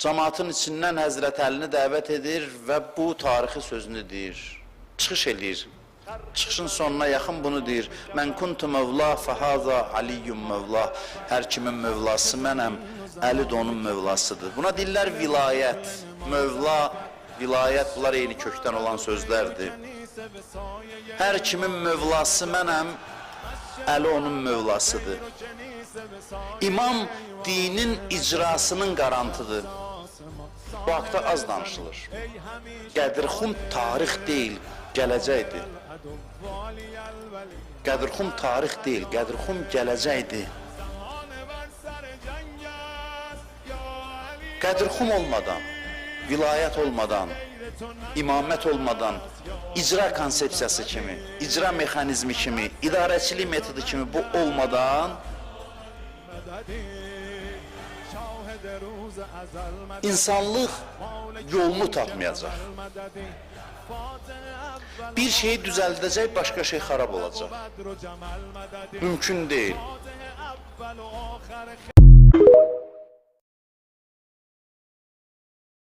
Cəmaatın içindən Həzrət Əlini dəvət edir və bu tarixi sözünü deyir. Çıxış eləyir. Çıxışın sonuna yaxın bunu deyir. Mən kuntu mövla fəhaza Aliyyun mövla. Hər kimin mövlası mənəm, Əli də onun mövlasıdır. Buna deyirlər vilayət, mövla, vilayət, bunlar eyni kökdən olan sözlərdir. Hər kimin mövlası mənəm, Əli onun mövlasıdır. İmam dinin icrasının qarantıdır. Bu haqda az danışılır. Qədirxum tarix deyil, gələcəkdir. Qədirxum tarix deyil, Qədirxum gələcəkdir. Qədirxum olmadan, vilayət olmadan, imamət olmadan, icra konsepsiyası kimi, icra mexanizmi kimi, idarəçilik metodu kimi bu olmadan insanlıq yolunu tapmayacaq. Bir şeyi düzəldəcək, başqa şey xarab olacaq. Mümkün deyil.